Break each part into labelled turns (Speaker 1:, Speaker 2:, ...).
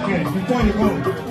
Speaker 1: Okay, before you go.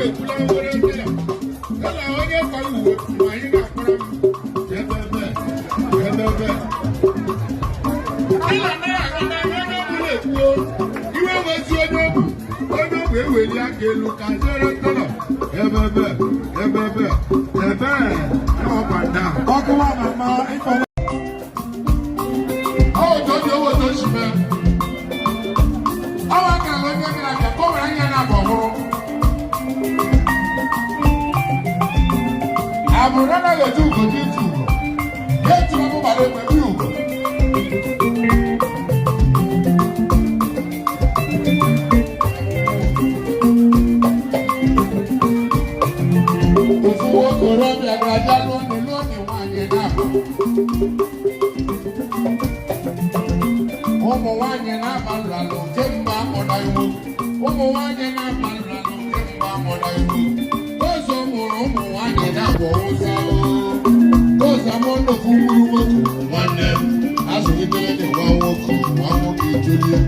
Speaker 1: Ekwula nwere tailor. Tailor onye kwara uwe ma anyị ga-akwara m. Ebebe, ebebe. Tailor anaghị aga n'ahịa onye ọbụla ekwuo. Iwe wezi onye ọbụ, onye ọbụ eweli aka elu ka jere tailor. Ebebe, ebebe, ebe, up and down.
Speaker 2: Ọkụwa mama ife.
Speaker 1: Ọ tó di owó tó ṣì mẹ́. Ọwọ́ akara onye bịara abịa ka o were anya na abọ hụrụ. Àbụrụ na anaghị eji ugo ji ntụ ugo. Ya etiri ọmụ gbara egbe bi ugo. Ofu nwokorobịa ga-abịa lụọ lụọ nwaanyị na-abụ. Ụmụ nwaanyị na-aba nralụ kemgbe amụrụ iwu. Ụmụ nwaanyị na-aba nralụ kemgbe amụrụ iwu. Ozo mụrụ ụmụ nwaanyị na-abụ ụzọ. Ozo amụ nnukwu mkpụrụ nwoke nwanne m azụlitere dị nwa nwoke, nwa nwoke etolie.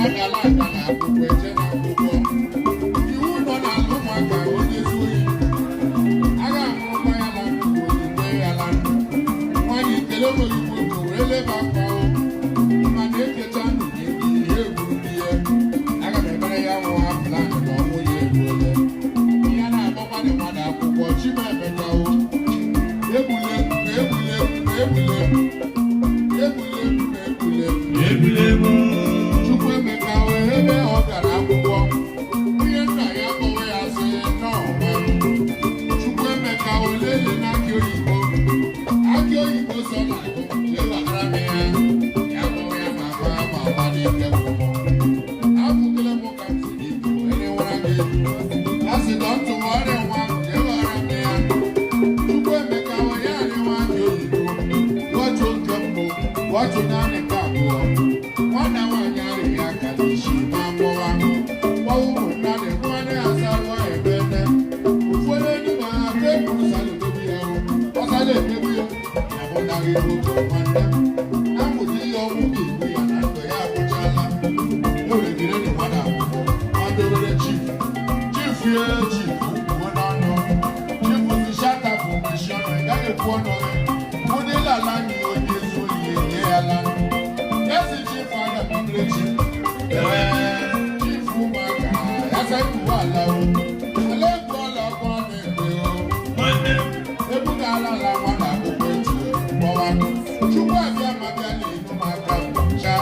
Speaker 1: Adala ada na akwụkwọ eje na akwụkwọ. Iwu nọ n'ala ụmụaka onye zuo ohi. Agha amụrụkwa ya la ndụ ozugbo ya la ndụ. Nwaanyị kele onweghị nwoke were leba akwa o. Mana ekecha ndụ na-ebi ihe egburu ihe. Aga m emere ya nwa plan na ọnwụ ya eruole. Ihe a na-akpọkwa dị mmadụ akwụkwọ Chimemeka o. Egbule m, egbule m, egbule m. Egbule m, egbule m.
Speaker 3: Egbule m.
Speaker 1: Chukwuemeka wee ebe ọ gara akwụkwọ. Nwunye nna ya kpọwa ya sị nọọ nwa m. Chukwuemeka olele na akị oyibo. Akị oyibo sọ na agụ jee ghọtara m ya. Ya kpọwa ya mama mama n'ike gwụrụ. Afụkele m ka m siri ibu ere nwara gị. Ya sị dọntụ ọrịa nwa jee ghọrọ m ya. Chukwuemeka wee ya arịwa akị oyibo. Wọchụ nke mbụ, wọchụ naanị nke abụọ. Nwanne nwaanyị arịghị aka n'isi ma mụwa. Kpọọ ụmụnna na-enwe asarụ ebe nne. Ụfọdụ n'ime ha ka ekwuru sala emebi ya o. Ọsala emebi ya, ya bụ naghị nwoke nwanne m. Na mmụta ihe ọnwụ ga-egbu ya na ndụ ya agwụchala. Eweregide na mmadụ akwụkwọ, madobere chief. Chief ya chief kwuo n'ọnụ. Chief si shut up, mechie ọnụ, ị gaghị ekwu ọnụ gị. Ụdị lala anyị onye ezu ohi enye ya la. Ya si chief aga m chief. Ee, chief ụmụaka, ya sị kwuo ala o. Ala egwu ọla ọkwa na-egbe o.
Speaker 3: Nwanne m.
Speaker 1: Ebugala ala nwa na akwụkwọ etu kpọwa. Chukwu abịa ma bịa na-enu m aka m cha.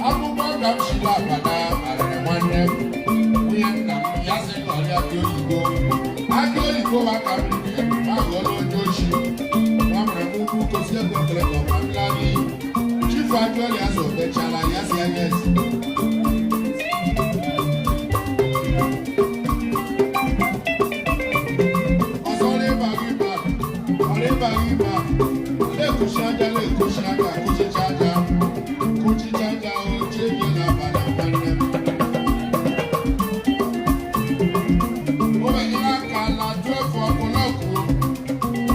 Speaker 1: Akwụkwọ ka m shiri abada arịrị nwanne m. Nwunye nna m ya sị na ọrịa akị oyibo. Akị oyibo wa ka m riri ma ghọọla onye ochi. Nwa mere m ukwu gosi ego nkele ka ọma m laa n'iyi. Chifu Akịọrịa so mechala ya si anya esi. Ọsọ n'ịba gị ma, ọ n'ịba gị ma, na-ekuchi aja, na-ekuchi aja, kuchicha aja, kuchicha aja, oche gị n'abalị nwanne m. O menyere aka na 12 o'clock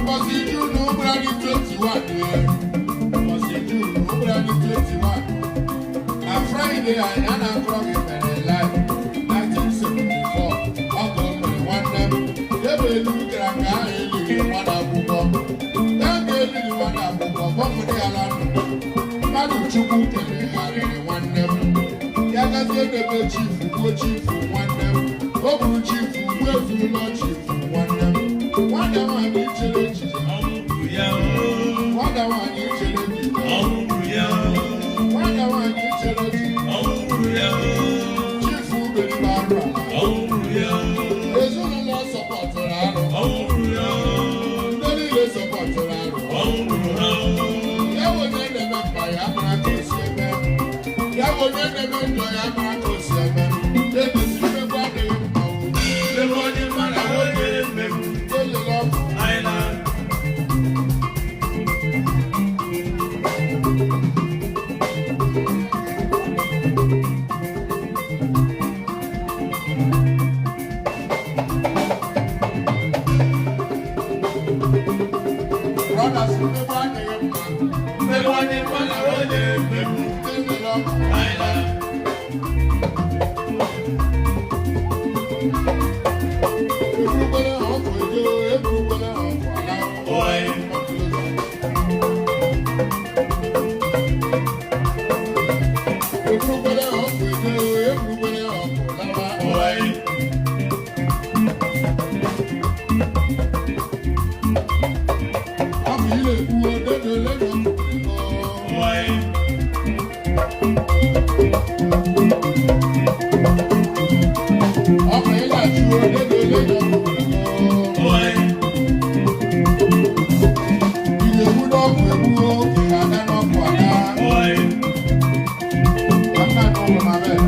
Speaker 1: mbọsị June ụgbọrọ 21 ye. Mbọsị June ụgbọrọ 21. Na Friday anyị a na-akọrọ gị mere live 1974 ọgụ mere nwanne m. Ebe elu gara ka ahụ eliri nwa akwụkwọ. Ya ga eliri nwa akwụkwọ gbọpụrụ ya na ndụ. Mmadụ Chukwu kere gharịrị nwanne m. Ya gazie n'ebe chief gbuo chief nwanne m. O gburu chief gbuo ezinụlọ chief nwanne m. Nwada nwaanyị chere echiche.
Speaker 3: Ọnwụ gburu ya o.
Speaker 1: Nwada nwaanyị chere echiche.
Speaker 3: Ọnwụ gburu ya o.
Speaker 1: Nwada nwaanyị chere echiche.
Speaker 3: Ọnwụ gburu ya o.
Speaker 1: Chief beribe arụ ala.
Speaker 3: Ọnwụ gburu ya o.
Speaker 1: Ezinụlọ sọpọtụrụ arụ.
Speaker 3: Ọnwụ gburu ya o.
Speaker 1: Ndị niile sọpọtụrụ arụ.
Speaker 3: Ọnwụ gburu ha o.
Speaker 1: Ya bụ onye na-eme mkpa ya mara ka o si eme. Ya bụ onye na-eme njọ ya mara ka o si eme. Egosi mmegbu adịghị mma o.
Speaker 3: Ebe onye mmadụ onye mmegbu.
Speaker 1: Elele ọkụ.
Speaker 3: Anyị na
Speaker 1: Brothers, mmegbu adịghị mma.
Speaker 3: Ebe onye mmadụ onye mmegbu.
Speaker 1: Elele ọkụ.
Speaker 3: Anyị na
Speaker 1: Achụ ole na ole na ọkụ. Ị ga-egbu n'ọkụ egbuo, ị ga-aga n'ọkụ aga. Ka nna n'ụlọ ma bee.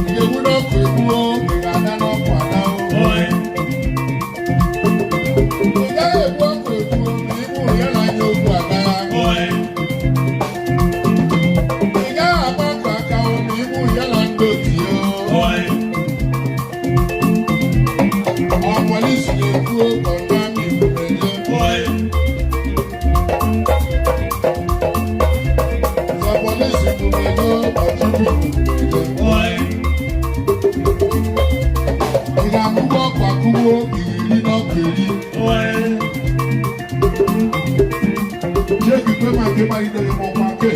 Speaker 1: Ị ga-egbu n'ọkụ egbuo, ị ga-aga n'ọkụ aga o. Ị gaghị egbu ọkụ egbuo ma igbu ya na anya okwu aga. Ị gaghị agba ọkụ aka o ma igbu ya na ndị otu ya o. Ọ polisi na-ekwu ka ọ ndị amị kwuru. Sọ polisi kwuru ego, ọchụkwụ kwuru ego. Ị ga-akwụkwọ ọkụ akwụkwọ, iri n'ọkụ eri. Chekikwe ma nke malitere m ọkwa ke.